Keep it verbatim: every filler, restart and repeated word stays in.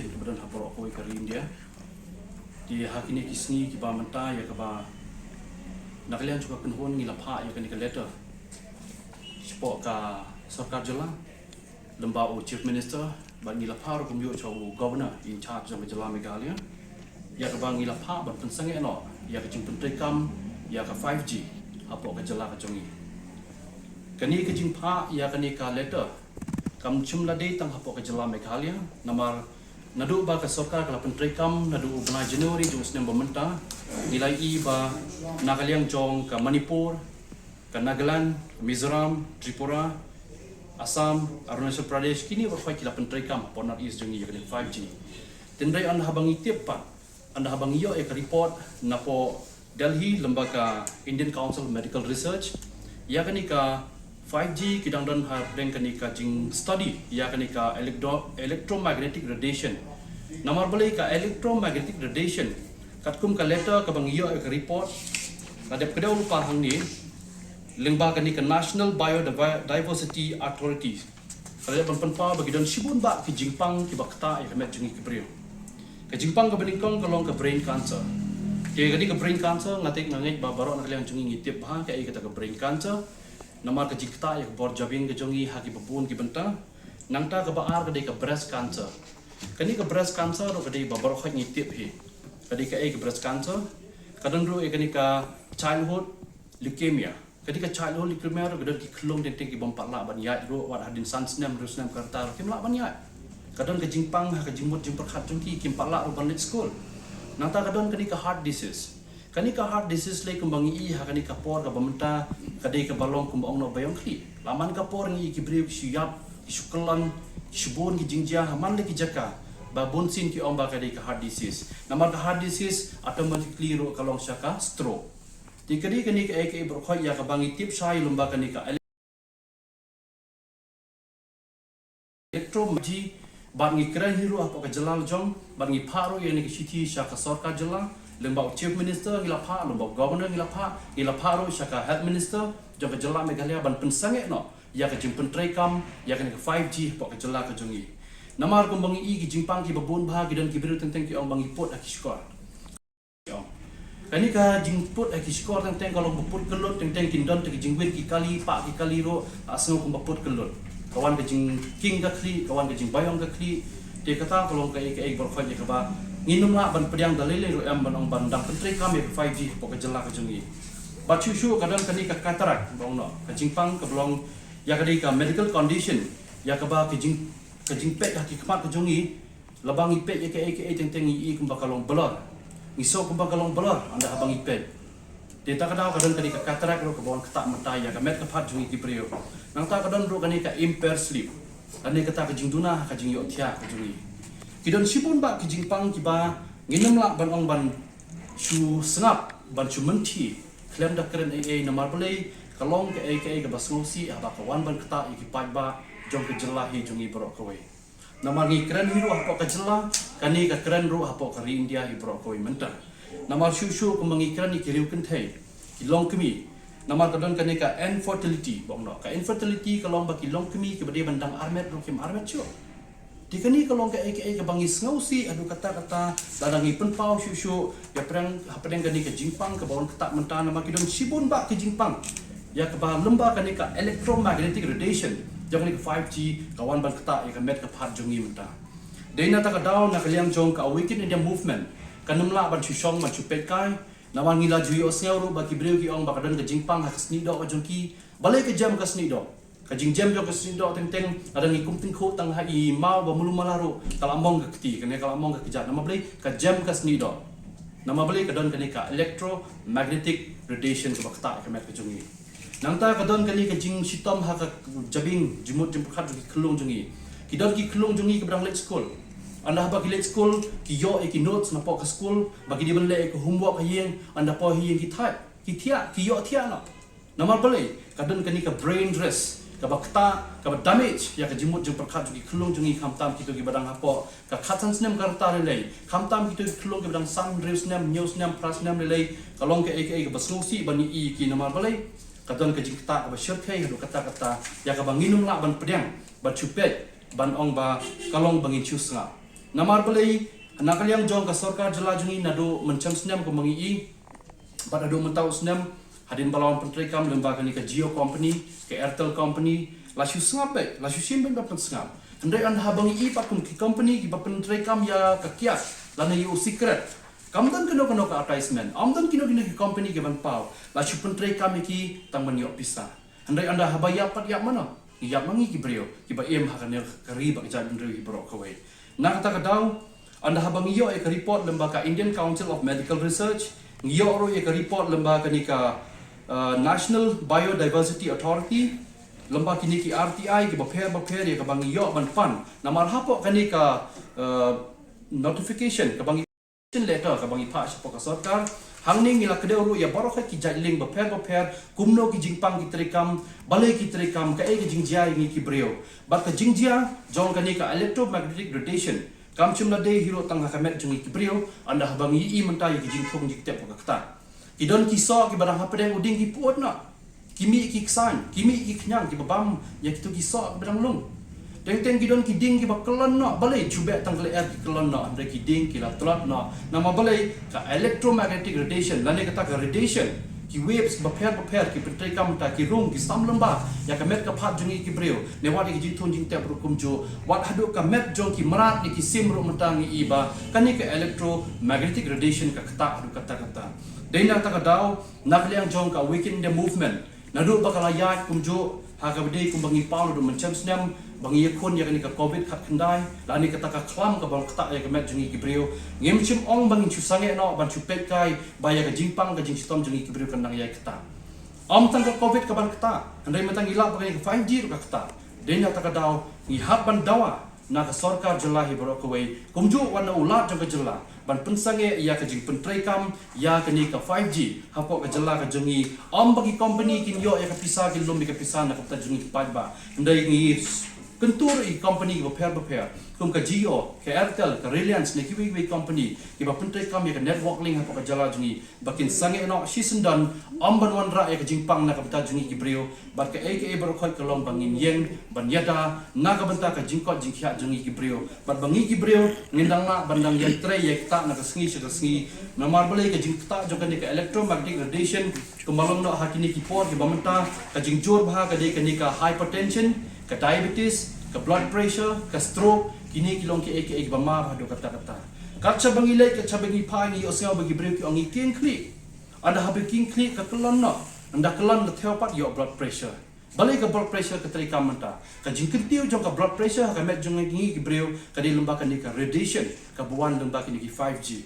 kaba don ha baroh kawei ka ri India. Te ha kine ki sngi kiba mynta ïa kaba na ka liang jong ka kynhun ngi la phah ïa kane ka letter shapoh ka sorkar jylla, lyngba u Chief Minister, bad ngi la phah ruh kumjuh sha u Governor in charge jong ka jylla Meghalaya, ïa kaba ngi la phah ban pynsangeh noh ïa ka jingpyntreikam ïa ka five G hapoh ka jylla ka jong ngi. Kane ka jingphah ïa kane ka letter kam shym la dei tang hapoh ka jylla Meghalaya, namar naduh ba ka sorkar ka la pyntreikam naduh u bnai January jong u snem ba mynta, ngi la ïohi ba na ka liang jong ka Manipur, ka Nagaland, ka Mizoram, Tripura, Assam, Arunachal Pradesh, kine baroh ki la pyntreikam hapoh North East jong ngi ïa kane ka five G. Tynrai ynda haba ngi tip pat, ynda haba ngi ïoh ïa ka report napoh Delhi lyngba ka Indian Council of Medical Research, ïa kane ka five G ki dang don hapdeng kane ka jingstudy ïa kane ka electro-, electromagnetic radiation. Namar balei ka electromagnetic radiation, katkum ka letter kaba ngi ïoh ïa ka report, la dep kdew lypa hangne, lyngba kane ka National Biodiversity Authority, ka la dep ban pynpaw ba ki don shibun bah ki jingpang kiba ktah ïa ka met jong ngi ki briew. Ka jingpang kaba nyngkong ka long ka brain cancer. Te kane ka brain cancer, nga tip, nga ngeit ba baroh na ka liang jong ngi ngi tip bha kaei kata ka brain cancer. Namar ka jingktah ïa ka bor jabieng ka jong ngi ha kiba bun ki bynta. Nangta kaba ar ka dei ka breast cancer. Kane ka breast cancer ruh ka dei ba baroh ngi tip hi. Ka dei kaei ka breast cancer? Ka don ruh ïa kane ka childhood leukemia. Ka dei ka childhood leukemia ruh ka don ki khyllung teng teng ki bym pat lah ban ïaid ruh, wat hadien san snem, hynriew snem ka rta ruh kim lah ban ïaid. Ka don ka jingpang ha ka jingmut jingpyrkhat jong ki, kim pat lah ruh ban leit skul. Nangta ka don kane ka heart disease. Kane ka heart disease lei kumba ngi ïohi ha kane ka por kaba mynta ka dei kaba long kumba ong noh ba ïong khlieh. La man ka por ngi ïohi ki briew ki shu ïap, ki shu kyllon, ki shu bun ki jingjia ha man la ki jaka. Ba bunsien ki ong ba ka dei ka heart disease. Namar ka heart disease automatically ruh ka long sha ka stroke. Te ka dei kane kaei kaei baroh ïa kaba ngi tip shai lyngba kane ka electromagnetic, bad ngi kren hi ruh hapoh ka jylla la jong, bad ngi phah ruh ïa kane ka shithi sha ka sorkar jylla, lyngba u Chief Minister ngi la phah, lyngba u Governor ngi la phah, ngi la phah ruh sha ka Health Minister jong ka jylla Meghalaya ban pynsangeh noh ïa ka jingpyntreikam ïa kane ka five G hapoh ka jylla ka jong ngi. Namar kumba ngi ïohi ki jingpang kiba bun bha, ki don ki briew teng teng ki ong ba ngi put ha ki shkor. Kane ka jingput ha ki shkor teng teng ka long ba put kyllut, teng teng kin don te ki jingwit ki kali, pah ki kali ruh, la sngew kumba put kyllut. Ka wan ka jingking ka khlieh, ka wan ka jingbaïong ka khlieh. Te kata ka long kaei kaei baroh ïa kaba ngin ym lah ban pdiang da lei lei ruh em ban ong ban dang pyntreikam ïa ka five G hapoh ka jylla ka jong ngi. Bad shuh shuh ka don kane ka cataract ba ong noh, ka jingpang kaba long ïa ka dei ka medical condition ïa kaba ka jing, ka jingpeit ha ki khmat ka jong ngi, laba ngi peit ïa kaei kaei teng teng ngi ïohi kumba ka long blur. Ngi sngew kumba ka long blur ynda haba ngi peit. Te kata ka daw ka don kane ka cataract ruh kaba wan ktah mynta ïa ka met ka phad jong ngi ki briew. Nangta ka don ruh kane ka impaired sleep. Kane kata ka jingduna ha ka jingïohthiah ka jong ngi. Ki don shibun bah ki jingpang kiba ngin ym lah ban ong ban shu sngap, ban shu mynthi khlem da kren ei ei, namar balei, ka long kaei kaei kaba sngewsih haba ka wan ban ktah ïa ki paidbah jong ka jylla hi jong ngi baroh kawei. Namar ngi kren hi ruh hapoh ka jylla, kane ka kren ruh hapoh ka ri India hi baroh kawei mynta. Namar shuh shuh kumba ngi kren ïa ki riew kynthei, ki longkmie. Namar ka don kane ka infertility, ba ong noh. Ka infertility ka long ba ki longkmie kiba dei ban dang armet ruh kim armet shuh. Te kane ka long kaei kaei kaba ngi sngewsih haduh katta katta, lada ngi pynpaw shuh shuh ïa pyrshang hapdeng kane ka jingpang kaba wan ktah mynta, namar ki don shibun bah ki jingpang ïa kaba lyngba kane ka electromagnetic radiation jong kane ka five G ka wan ban ktah ïa ka met ka phad jong ngi mynta. Dei na kata ka daw na ka liang jong ka Awaken India Movement kan ym lah ban shu shong ban shu peit kai. Namar ngi la ju ïohsngew ruh ba ki briew ki ong ba ka don ka jingpang ha ka snieh doh ka jong ki. Balei ka jem ka snieh doh? Ka jingjem jong ka snieh doh teng teng, lada ngi kum tyngkhuh tang ha i maw ba mluh mala ruh, ka la mong ka kti, kane ka la mong ka kjat. Namar balei? Ka jem ka snieh doh. Namar balei? Ka don kane ka electromagnetic radiation kaba ktah ïa ka met ka jong ngi. Nangta ka don kane ka jingshitom ha ka jabieng, jingmut jingpyrkhat jong ki khyllung jong ngi. Ki don ki khyllung jong ngi kiba dang leit skul. Ynda haba ki leit skul, ki ïoh ïa ki notes napoh ka skul, ba ki dei ban leh ïa ka homework ha ïing, ynda poi ha ïing ki thiah, ki thiah, ki ïohthiah noh. Namar balei? Ka don kane ka brain rest kaba ktah, kaba damage ïa ka jingmut jingpyrkhat jong ki khyllung jong ngi, khamtam kito kiba dang hapoh ka khatsan snem ka rta lei lei, khamtam kito ki khyllung kiba dang san hynriew snem, hynñiew snem, phra snem lei lei. Ka long kaei kaei kaba sngewsih ban ïohi ïa ki, namar balei? Ka don ka jingktah kaba shyrkhei haduh katta katta ïa kaba ngin ym lah ban pdiang, ban shu peit, ban ong ba ka long ba ngin shu sngap. Namar balei, na ka liang jong ka sorkar jylla jong ngi naduh mynshem snem kumba ngi i, bad haduh mynta u snem, hadien ba la wan pyntreikam lyngba kane ka Jio company, ka Airtel company, la shu sngap beit, la shu shim beit ban pynsngap. Hynrei ynda haba ngi i pat kum ki company kiba pyntreikam ïa ka kiad lane ïa u sikret, kam don kano kano ka advertisement, ym don kano kano ki company kiban paw, la shu pyntreikam ïa ki tang ban ïoh pisa. Hynrei ynda haba ïap pat ïap mano? Ïap ma ngi ki briew kiba im ha kane ka ri bad ka jaitbynriew hi baroh kawei. Na kata ka daw, ynda haba ngi ïoh ïa ka report lyngba ka Indian Council of Medical Research, ngi ïoh ruh ïa ka report lyngba kane ka, uh, National Biodiversity Authority, lyngba kine ki R T I kiba pher ba pher ïa kaba ngi ïoh ban pan. Namar hapoh kane ka, uh, notification kaba ngi, letter kaba ngi phah shapoh ka sorkar, hangne ngi la kdew ruh ïa baroh ki jait link bapher bapher, kumno ki jingpang ki treikam, balei ki treikam, kaei ka jingjia ïa ngi ki briew. Bad ka jingjia jong kane ka electromagnetic radiation kam shym la dei hi ruh tang ha ka met jong ngi ki briew, ynda haba ngi i mynta ïa ki jingthung jingtep ka ktah. Ki don ki soh kiba dang hapdeng u dieng ki pud noh. Ki mih ki ksain, ki mih ki khñiang kiba bam ïa kito ki soh kiba dang lung. Teng teng ki don ki dieng kiba kyllon noh, balei? Shu beh tang ka lyer ki kyllon noh, hynrei ki dieng ki la tlot noh. Namar balei? Ka electromagnetic radiation lane kata ka radiation, ki waves bapher bapher ki pyntreikam mynta, ki rung, ki sam lyngba ïa ka met ka phad jong ngi ki briew, ne wat ïa ki jingthung jingtep ruh kumjuh, wat haduh ka met jong ki mrad ne ki sim ruh mynta ngi i ba kane ka electromagnetic radiation ka ktah haduh katta katta. Dei na kata ka daw, na ka liang jong ka Awaken India Movement, naduh ba ka la ïaid kumjuh ha kaba dei kumba ngi paw naduh mynshem snem ba ngi ïakhun ïa kane ka covid khatkhyndai lane kata ka khlam kaba long ktah ïa ka met jong ngi ki briew, ngim shym ong ba ngin shu sangeh noh ban shu peitkai ba ïa ka jingpang ka jingshitom jong ngi ki briew kan nang ïai ktah. Ym tang ka covid kaban ktah, hynrei mynta ngi lap ba kane ka five G ruh ka ktah. Dei na kata ka daw ngi hap ban dawa na ka sorkar jylla hi baroh kawei, kumjuh wat na u Lat jong ka jylla, ban pynsangeh ïa ka jingpyntreikam ïa kane ka five G hapoh ka jylla ka jong ngi. Ym ba ki company kin ïoh ïa ka pisa, kin lum ïa ka pisa na ka bynta jong ngi ki paidbah, hynrei ngi kyntu ruh ïa ki company kiba pher bapher kum ka Jio, ka Airtel, ka Reliance ne kiwei kiwei company kiba pyntreikam ïa ka network link hapoh ka jylla jong ngi, ba kin sangeh noh shisyndon, ym ban wanrah ïa ka jingpang na ka bynta jong ngi ki briew. Bad kaei kaei baroh khoit ka long ba ngin ïeng ban ïada na ka bynta ka jingkoit jingkhiah jong ngi ki briew, bad ba ngi ki briew ngin dang lah ban dang ïeng trei ïeng ktah na ka sngi sha ka sngi. Namar balei? Ka jingktah jong kane ka electromagnetic radiation kumba long noh ha kine ki por kiba mynta, ka jingjur bha ka dei kane ka hypertension, ka diabetes, ka blood pressure, ka stroke, kine ki long kiei kiei kiba ma bha haduh katta katta. Kat shaba ngi leit, kat shaba ngi phai, ngi ïohsngew ba ki briew ki ong ngi kieng khlieh. Ynda haba kieng khlieh ka kyllon noh, ynda kyllon ka thew pat ïoh blood pressure. Balei ka blood pressure ka treikam mynta? Ka jingkyntiew jong ka blood pressure ha ka met jong ngi ki briew ka dei lyngba kane ka radiation kaba wan lyngba kine ki five G.